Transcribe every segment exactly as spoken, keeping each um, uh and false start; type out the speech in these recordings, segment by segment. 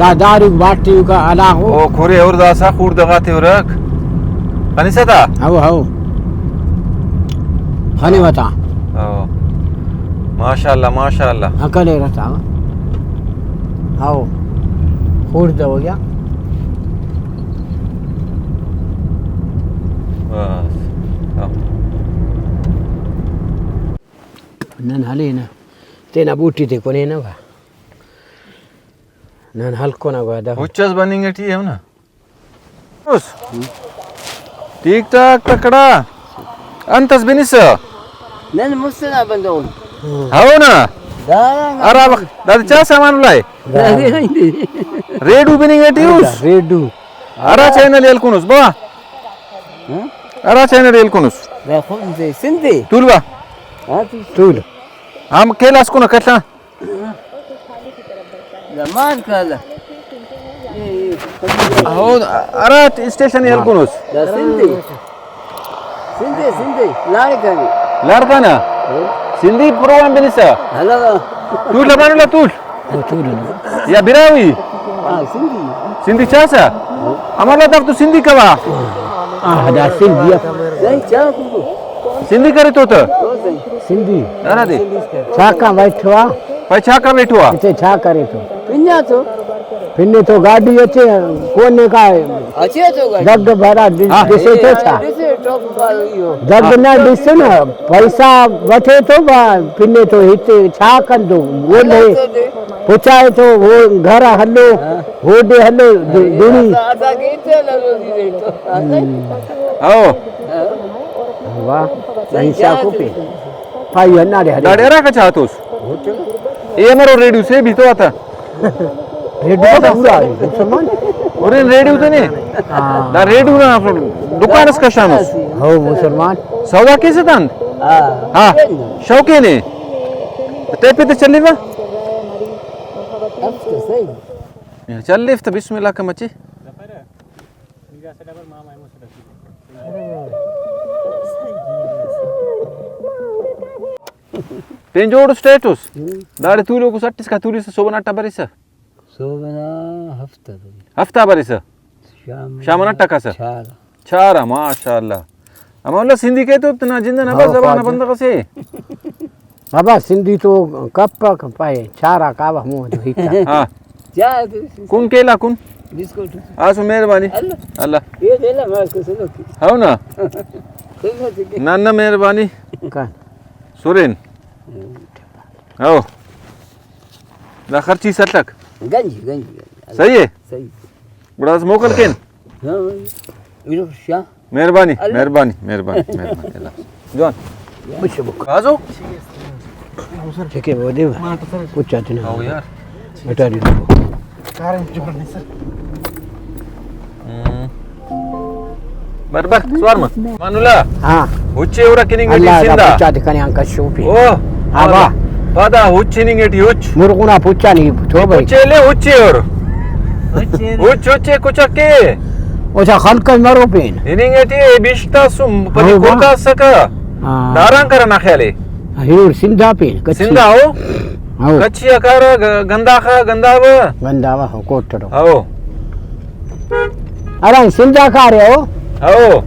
دا داروک باٹیوکا ہلاخو۔ او کھرے ہر داسا خوڑدہ غاتے ہرک۔ خنسہ تا؟ ہو، ہو۔ خنوہ تا۔ او۔ ماشاءاللہ، ماشاءاللہ۔ عقل ارتا۔ ہو۔ خوڑدہ ہو گیا۔ بس۔ ہو۔ نن ہلینہ۔ تینا بوٹی تے کنینہ با۔ نن ہلکنہ گڑا دا۔ ہچ اس بننگ ٹی ہم نا۔ اس۔ ٹھیک ٹھاک تکڑا۔ انت اس بنسہ؟ نن مسنا بندغ۔ ہو نا۔ داران ارا بخ-، دادے چا سامان الائے؟ داران۔ ریڈو بننگ ٹی اس؟ ریڈو۔ ہرا چینل ہلکنس با؟ ہاں؟ ہرا چینل ہلکنس؟ دا خو-، سندھی۔ تول با۔ ہاں، تول۔ تول۔ ہم کیلاس کن کٹھا۔ زمان کالا۔ ہو، ہرا اسٹیشن ہلکنس؟ دا سندھی۔ سندھی، سندھی، لاڑکانہ۔ لاڑکانہ؟ ہاں۔ سندھی پروگرام بنسا؟ ہلو۔ تول لبانو لا تول۔ ہاں، تول۔ یا براہوئی؟ ہاں، سندھی۔ سندھی چاسا؟ ہاں۔ امر لا تب تو سندھی کوا؟ ہاں، دا سندھی۔ نہیں، چا کو؟ سندھی کرے تو تا؟ ہو سائیں۔ سندھی۔ نہ، نہ دے۔ چھاکا بیٹھوا۔ پائے چھاکا بیٹھوا۔ اتے چھا کرے تو؟ پنیا تو۔ پنے تو گاڈی اچے، کون نے کا ہے؟ اچے تو گاڈی۔ دگ بھرا ڈ-، ہاں۔ ڈسے تو چھا۔ ڈسے ٹوپ کا ہی ہو۔ دگ نہ ڈسے نا، پیسہ وٹے تو با-، پنے تو ہتے چھا کندو، وہ لے۔ پچائے تو وہ گھر ہلو، ہاں۔ وہ دے ہلو، دو-، دونی۔ اسا، اسا کے تے لگو دی تو۔ ہم۔ ہاں۔ واہ، صحیح چاکو پہ۔ پائی ہناڑے ہرے۔ داڑے ہرا کچا ہتوس؟ اے امرو ریڈیو سے بھی تو آتا۔ ریڈیو تو پورا ہے، مسلمان۔ اور ان ریڈیو تو نہیں؟ ہاں۔ دا ریڈیو نا دکان اس کشانوس۔ ہو، مسلمان۔ سودا کیسے تند؟ ہاں۔ ہاں۔ شوقین ہے۔ ٹیپ پہ تو چلی وا؟ چل لیفت بسم اللہ کا مچی۔ تین جوڑ اسٹیٹس۔ ہم۔ داڑے تولوکو سٹس کا تولیس صوبہ نا اٹا بریسہ؟ صوبہ نا ہفتہ بری۔ ہفتہ بریسہ؟ شام شام نا ٹکسہ؟ چار۔ چار آ، ماشاءاللہ۔ امان اللہ سندھی کیتو تینا جند ئنا ہاں، بس زبان خواجہ۔ بندغ اسے۔ بابا، سندھی تو کپک پائے، چارا کاوہ مو جو ہیتا۔ ہاں۔ چا تو کن کیلا کن۔ بسکٹ۔ آسو مہربانی۔ اللہ۔ اللہ۔ یہ دے لا، میں اس کو سلو کی۔ ہاؤ نا؟ سلو کی۔ نہ، نہ، مہربانی۔ کن۔ سرین۔ ہاؤ۔ دا خرچی سٹک۔ گنج، گنج، گنج۔ صحیح ہے؟ صحیح۔ گڑاس موکل کین۔ ہاں، ایلو شاہ۔ مہربانی، اللہ۔ مہربانی، مہربانی، مہربانی، اللہ۔ جوان۔ خوش بک۔ آزو؟ ٹھیک ہے، وہ دے۔ کچھ آتے نا۔ او یار۔ بٹاری۔ ہم۔ بر بر، سوار مہ۔ مانولا۔ ہاں۔ ہچے اورا کننگ ٹی اللہ دا سندا۔ پچا دے کنے آن کشو پی۔ او۔ ہاں با۔ پدا ہچ ہننگ ٹی ہچ۔ مرغنا پچا نہیں، تو بھائی۔ ہچے لے ہچے اور۔ ہچ ہچے کچکے۔ او چا خلق مرو پین۔ ہننگ ٹی اے بشتا سم، پدی ہاں با۔ کرتا سکا۔ ہاں۔ داران کرنا خیالے۔ ہنور سندھا پین، کچھی۔ سندھا ہو؟ ہو۔ کچھی اکارا گ-، گنداخا، گنداوہ؟ گنداوہ ہو، کوٹڑو۔ ہو۔ ارا سندھا کارے ہو؟ ہو۔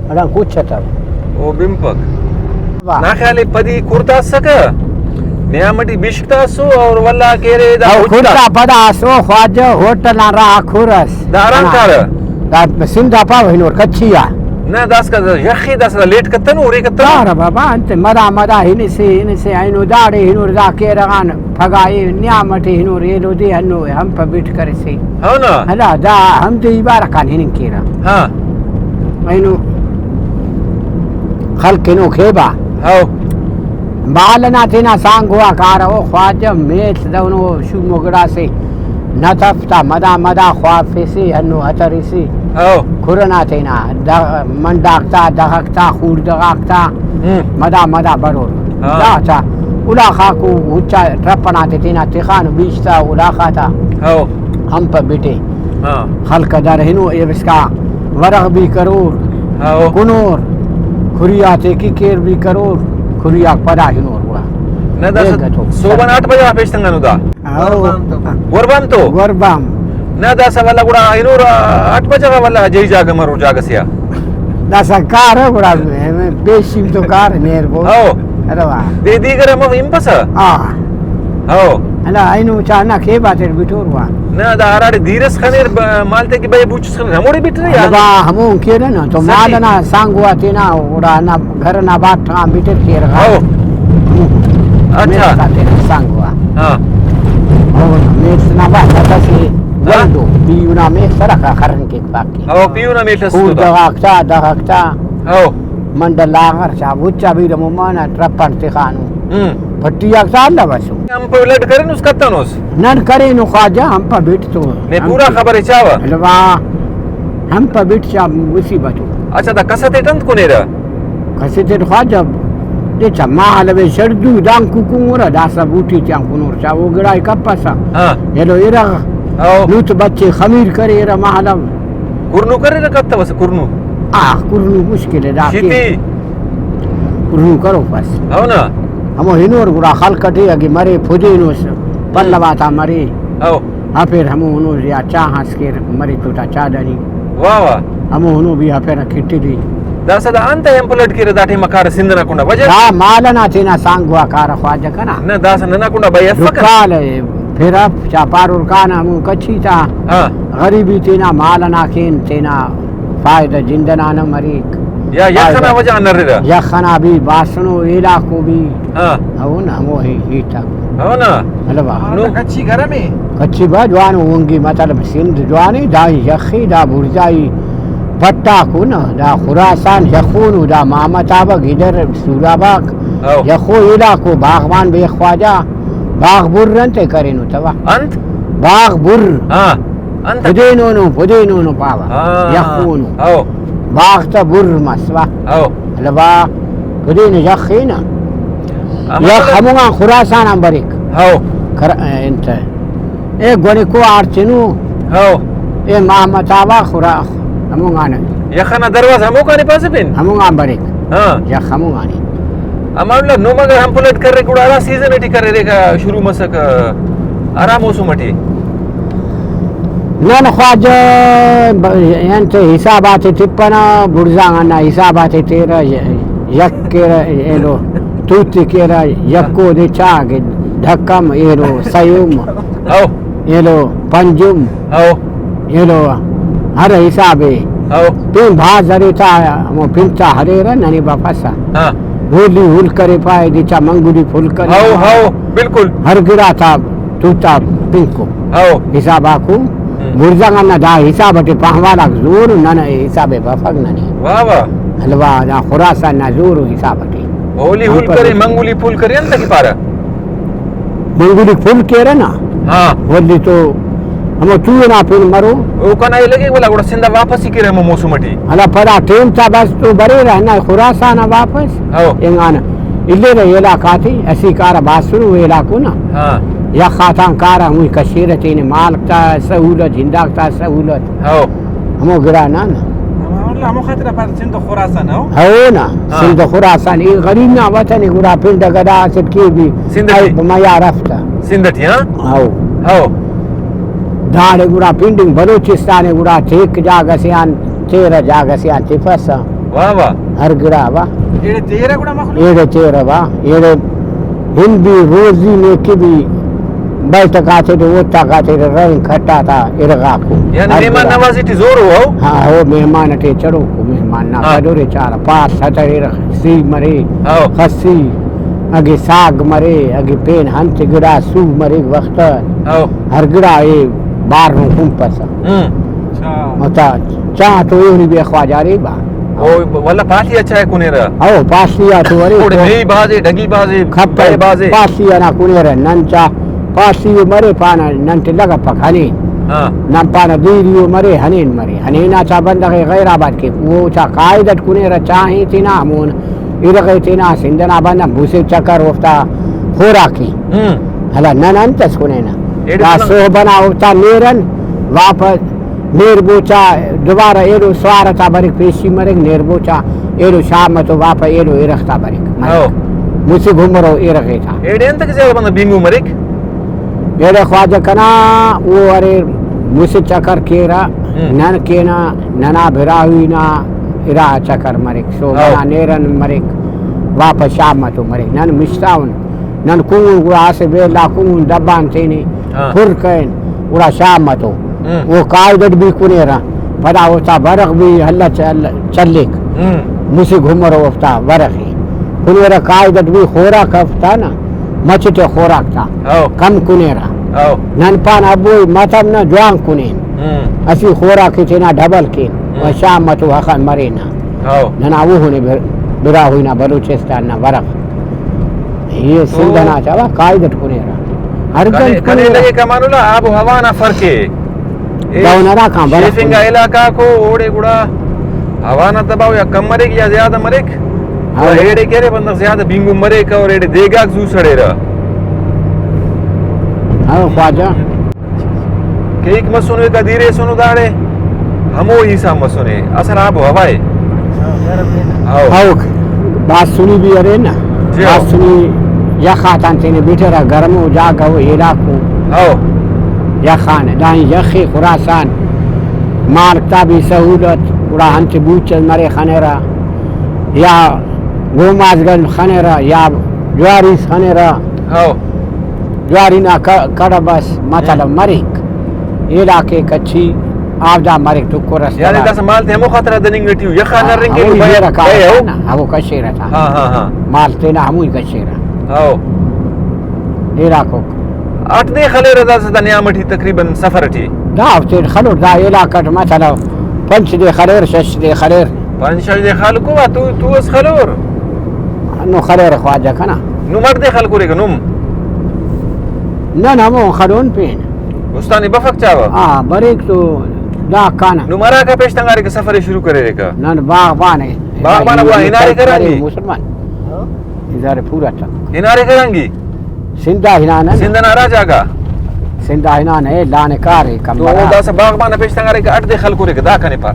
ارا کچھ تھا۔ او بمپک۔ واہ۔ نا خیال ہے پدی کرتا سکا۔ نیامٹی بشکتا سو اور واللہ کیرے دا او ہچتا۔ کرتا پدا سو خواجہ ہوٹل آن راہ کھرس۔ داران ہاں۔ کارہ۔ دا سندھا پاو ہنور کچھی آ۔ نہ، داسکا یخی، داسکا لیٹ کتنو، اُرے کتنو۔ یار بابا، انت مدا مدا ہنسے، ہنسے، اینو داڑے ہنور دا کیرغان پھگا اے نیام اٹے ہنور ایلو دے ہنو ہمپ بٹ کرسے۔ ہو نا؟ ہلا، دا ہم دے عبارہ کان ہننگ کیرہ۔ ہاں۔ اینو خلق ہنو کھیبا۔ ہو۔ بال ئنا تینا سانگو آ کارہ، او خواجہ میڷ دہنو شومو گڑاسے نت اف تا مدا مدا خوافسے، ہنو ہتریسے۔ ہو۔ کھر ئنا تینا دغ-، منڈاک تا، دغک تا، خوڑدہ غاک تا، ہم۔ مدا مدا برور۔ ہاں۔ دا تا الاخاکو اچا ٹرپ ئنا تے تینا تخانو بیش تا الاخاتا۔ ہو۔ ہمپ بٹے۔ ہاں۔ خلق در ہنو ایب اسکا ورغ بھی کرور، ہاؤ۔ کنور، کھری آتے کہ کیر بھی کرور، کھری آک پدا ہنور گڑا۔ نہ، داسہ بیگہ تو۔ صوبہ نا آٹھ بجہ غا پیش تنگانو دا۔ ہاؤ۔ گوربام تو؟ گوربام۔ نہ، داسہ ولدا گڑا ہنور آٹھ بجہ غا ولدا جئی جاگہ مرو جاگہ سے آ۔ داسہ کار ء گڑا پیشی تو کار مہربو۔ ہاؤ۔ ارے واہ۔ دے دیگر ہم ہنپسہ؟ ہاں۔ ہاؤ۔ ہلا اینو چا نہ کے باتر بٹور وا۔ نہ، دا ہراڑے دیر اس خنیر، ب-، مال تے کہ بھئی بوچ اس خنیر، ہموڑے بٹرے یا؟ ہاں، با، ہمون کیرہ نا، تو سچی؟ مال نا سانگو آ تینا، گڑا نا گھر نا باٹ آن بٹر کیرہ۔ ہاؤ۔ اچھا۔ میل تا تینا سانگو آ۔ ہاں۔ او میل نا باٹ آ تسی ہاں۔ ولدو، پیو نا میل سرکا خرن کیک پاکی۔ ہاؤ، پیو نا میل اس تو دا۔ دغاک تا، دغاک تا۔ ہاؤ۔ منڈل آغر چا، بچا بیرہ ممانا ٹرپن تخانو۔ ہم۔ پٹی آک تا اللہ بسو۔ ہم پہ لڈ کرینس کتنس؟ نن کرینو خواجہ، ہم پہ بٹ تو۔ نے ہم پورا پہ خبر ء چاوہ؟ الوا، ہم پہ بٹ چا مصیبت ء۔ اچھا، دا کس تیٹ انت کنیرہ؟ کس تیٹ خواجہ، دے چا ماہ لوے شڑدو دان کو کنگرہ، داسا بوٹی تیان کنور چا، او گڑا ء کپسہ۔ ہاں۔ ایلو ارغ، او۔ نوت بچے خمیر کریرہ ماہ لو۔ کرنو کریرہ کتوسہ کرنو؟ آ، کرنو مشکل ء دا شیتی۔ کہ کرنو کروفس۔ او نا۔ ہمو ہنور گڑا خلق ٹی اگہ مرے پدینوس، پلو آتا مرے۔ او۔ آ پھر ہمو ہنو یا چاہ اس کیر مرے چوٹا چاہ دنی۔ واہ واہ۔ ہمو ہنو بھی آ پھر کٹی دی۔ داسہ دا انت ہم پلٹ کیرہ دا ٹائم کارہ سندھ نا کنڈا وجہ؟ دا مال ئنا تینا سانگو آ کارہ خواجہ کنا۔ نہ داسہ ننا کنڈا بھئی افک۔ ڈکال ء پھر اف چاپار ارکان ہمو کچی تا۔ ہاں۔ غریبی تینا مال ئنا کین تینا فائدہ جند ئنا نہ مریک۔ یا یخ ئنا فائدہ۔ وجہ غان اررہ۔ یخ ئنا بھی باسنو علاقو بھی۔ ہاں۔ ہون ہمو ہی، ہیت آ۔ ہو نا؟ مطلب، ہاں، نو۔ کچی گرم ء۔ کچی با جوانو اونگی مطلب سندھ جوان ء، دا یخی، دا بڑزائی پٹاکو نا، دا خراسان یخونو، دا محمد آبگ ادھر سوراباک ہو۔ یخو علاقو باغبان بے خواجہ باغ بر انت کرینو توا۔ انت؟ باغ بر۔ ہاں۔ انت؟ پدینونو، پدینونو پاوا۔ ہاں۔ یخونو۔ ہو۔ باغ تا بر مسوا۔ ہو۔ لبا پدین یخ نا۔ ہمو یخ ہمونگان خراسان آن بریک۔ ہو۔ کر-، انت۔ اے گونکو آڑچنو۔ ہو۔ اے ماہ متاوا خورا ہمونگان۔ یخ ئنا دروازہ ہموکان پاسہ پین؟ ہمونگان بریک۔ ہاں۔ یخ ہمونگان۔ امان اللہ نم اگر ہم پلٹ کرے گڑا ہرا سیزن ٹی کریرے کا شروع مسک ہرا موسم ٹی؟ نن خواجہ ب-، انت حساب آتے تپنہ، بڑزان ہندا حساب آتے تیرہ، ی-، یک کیرہ ایلو، توتی کیرہ، یکو دے چاگہ، دھکم ایلو، سیوم، او۔ ایلو، پنجم، او۔ ایلو، ہر حساب ء۔ او۔ پین بھاز ارے تا، ہمو پن تا ہریرہ، ننے بفسہ۔ ہاں۔ ہولی ہل کرے پائے، دے چا منگولی پھل کرے۔ ہو، ہو، بالکل۔ ہر گڑا تا توتا پنکو۔ ہو۔ حساب آکو۔ ہم۔ بڑزا غان نا دا حساب ٹی پہنوال آک زور، نن حساب ء بفک ننے۔ واہ واہ۔ حلوا دا خراسان نا زور حساب ٹی۔ ہولی ہم ہول پر کرے، منگولی پھل کرے، انت کہ پارہ؟ منگولی پھل کیرہ نا۔ ہاں۔ ولے تو ہمو تو نا پن مرو۔ او کنا لگے ولا گڑا سندھ آ واپس ہی کیرہ ہمو موسم ٹی۔ ہلا پدا ٹیم تا بس تو بریرہ نا خراسان آ واپس۔ ہو۔ انگان الیرہ علاقہ تے، اسہ کارہ باسرو علاقو نا۔ ہاں۔ یخ آتان کارہ، ہموئی کشیرہ تینے مالک تا سہولت، ہنداک تا سہولت۔ ہو۔ ہمو گڑا نا نا۔ ہمو، ہمو خاطر پر سندھ و خراسان ہو۔ ہو نا، ہاں۔ سندھ و خراسان، ای غریب نا وطن ء، گڑا پنڈ گدا اسٹ کے بھی سندھ ٹی؟ میار افتا۔ سندھ ٹی، ہاں؟ ہو۔ ہو۔ داڑے گڑا پنڈنگ بلوچستان ء گڑا تیک جاگہ سے آن تیرہ جاگہ سے آن تفسہ۔ واہ واہ۔ ہر گڑا واہ۔ ایڑے تیرہ گڑا مخلوق؟ ایڑے تیرہ واہ۔ ایڑے ہن بھی روزی نے کہ بھی بیٹھک آتے تو اوتاک آتے تو رنگ کھٹا تا ارغاکو۔ یعنی ہر مہمان گڑا۔ نوازی ٹی زور ہو؟ ہاں، ہو مہمان ٹی چڑوکو، مہمان نا ہاں۔ قدر چار پاس ستر ارغ سی مرے، ہاں۔ خسی، اگے ساگ مرے، اگے پین ہنت گڑا سو مرے وخت۔ ہاں۔ ہر گڑا اے بار نو کمپسہ۔ ہم۔ اچھا۔ متا چاہ تو ایہنی بے خواجہ ریبا۔ او، ولدا پالی آ چائے کنیرہ۔ او، پالی آ تو ارے اوڑے تو۔ مئی بھازے، ڈگی بھازے، کھپہ، بئے بھازے۔ پالی آ نا کنیرہ، نن چا پالی او مرے پانہ، نن تے لگپک ہنین۔ ہاں۔ نن پانہ دیری او مرے، ہنین مرے۔ ہنین آ چا بندغ غیر آباد کے، او چا قائد اٹ کنیرہ، چاہیں تینا ہمون ارغے تینا سندھ ئنا بندغ مسہ چکر اوفتا خوراکی۔ ہم۔ ہلا نن انت اس کنینہ؟ ایڑے دا تینا سہب ئنا اوفتا نیرن واپس نیر بوچا دوبارہ ایلو سوار تا بریک، پیشی مریک، نیر بوچا ایلو شام تو واپس ایلو ارغ تا بریک۔ او۔ مسہ گھمرو ایرغ ایتا۔ ایڑے انتکہ زیادہ بندغ بینگو مریک؟ ایڑے خواجہ کنا او اریر، مسہ چکر کیرہ، ہم۔ نن کینہ، ننا براہوئی نا ارا چکر مریک، سو ہاؤ۔ ننا نیرن مریک، واپس شام تو مریک۔ نن مشتاؤن، نن کنگن گڑا اسہ ویل آ کنگن ڈبان تینے ہاں۔ پر کرین، گڑا شام تو ہم۔ او قاعدہ ٹی بھی کنیرہ، پدا اوفتا ورغ بھی اللہ چل-، چلیک۔ ہم۔ مسہ گھمرو اوفتا ورغ ءِ کنیرہ، قاعدہ ٹی بھی خوراک اوفتا نا، مچٹ ءِ خوراک تا ہاؤ۔ کم کنیرہ۔ ہاؤ۔ نن پان ابو متو نا جوان کنین۔ ہم۔ اسہ خوراک ءِ تینا ڈبل کین۔ ہم۔ و شام تو اخن مرینہ۔ ہاؤ۔ ننا اوہنے بر-، براہوئی نا بلوچستان نا ورغ۔ یہ تو سندھ نا چاوا قاعدہ ٹی کنیرہ۔ ہر کنے، گنج کنے کنیرہ۔ لگے کمال اللہ، آب و ہوا نا فرق ءِ۔ اے دہن ہرا کان برخ شیف انگا کنی۔ علاقہ کو اوڑے گڑا ہوا نا دباؤ یا کم مریک یا زیادہ مریک۔ ہاں۔ گڑا ایڑے کہ ارے بندغ زیادہ بینگن مریک اور ایڑے دیگاک زو سڑیرہ۔ ہاں خواجہ۔ کیک مسنو، ایکا دیر ایسنو داڑے، ہمو حساب مسنے، اصل آب و ہوا ءِ۔ ہاؤ۔ ہاؤ، باسنی بھی ارے نا، جی ہاؤ۔ باسنی یخ آتان تینے بٹرہ، گرمو جاگہ و علاقو۔ ہاؤ۔ یخان، دائیں یخ ءِ خراسان، مالک تا بھی سہولت، گڑا انت بوچ اس مرے خنرہ، یا گوماز گنج خنرہ، یا جواریس خنرہ۔ ہاؤ۔ جواری نا ک-، کڑب اس مطلب ہم۔ مریک۔ علاقے کچھی آبدار مریک، ٹکر اس یعنی تباہ۔ داسہ مال تے ہمو خاطرا دننگ ٹی ءُ، یخا ہاں، نرنگ ہمو ٹی ءُ، ہی بئے، بیرہ کارہ بئے ءُ۔ نا، ہمو کشیرہ تا۔ ہاں، ہاں، ہاں۔ مال تینا ہمو ہی کشیرہ۔ ہاؤ۔ علاقوک۔ اٹ دے خلیرہ داسہ دا نیام ٹی تقریباً سفر ٹی۔ دا ہفتے خلور دا علاقہ ٹی مطلب پنچ دے خلیر، شش دے خلیر۔ پنچ شش دے خلکو آ تو، تو اس خلور۔ نو خلیر خواجہ کنا۔ نم اٹ دے خلکوریکہ نم؟ نن ہمو خلون پین۔ استانی بفک چاوہ؟ آ، بریک تو دا کانا۔ نم ہراکا پیش تنگاریکہ سفر شروع کریرکہ؟ نن باغبان اے۔ باغبان ابا ہنارے کرانگی؟ مسلمان۔ ہنارے پورا تک۔ ہنارے کرانگی؟ سندھ آ ہنانہ۔ سندھ نا ہرا جاگہ؟ سندھ آ ہنانہ، لانکار اے تو کمبرا۔ داسہ باغبان پیش تنگاریکہ، اٹ دے خلکوریکہ، دا کنے پا۔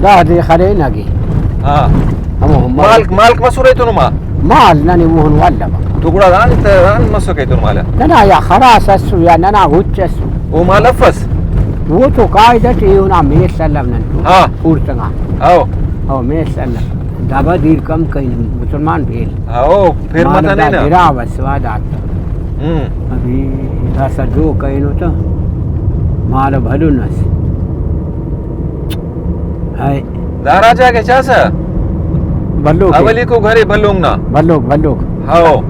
دا دے خلے نگی۔ ہاں۔ ہمو مالک، مالک مسر ایتون نما؟ مال ننے اوہن واللہ بکا۔ تو گڑا دان تہ، دان مسکہ ایتون مالا؟ ننا یا خراس اسو یا ننا ہچ اسو۔ او مال افس؟ او تو قاعدہ ٹی اونا میل سلو نن تو۔ ہاں۔ پورتنگا۔ ہاؤ۔ او میل سلو۔ دابا دیر کم کین مسلمان بیل۔ ہاؤ۔ پھر مالو متنے دا نا۔ گراو اس وا داتا۔ ہم۔ ابھی داسا جو کینو تا مالو بھلن اس۔ ہائے۔ دارا جاگہ چاسا؟ بھلوک۔ اولیکو گھرے بھلونگ نا۔ بھلوک، بھلوک۔ ہاؤ۔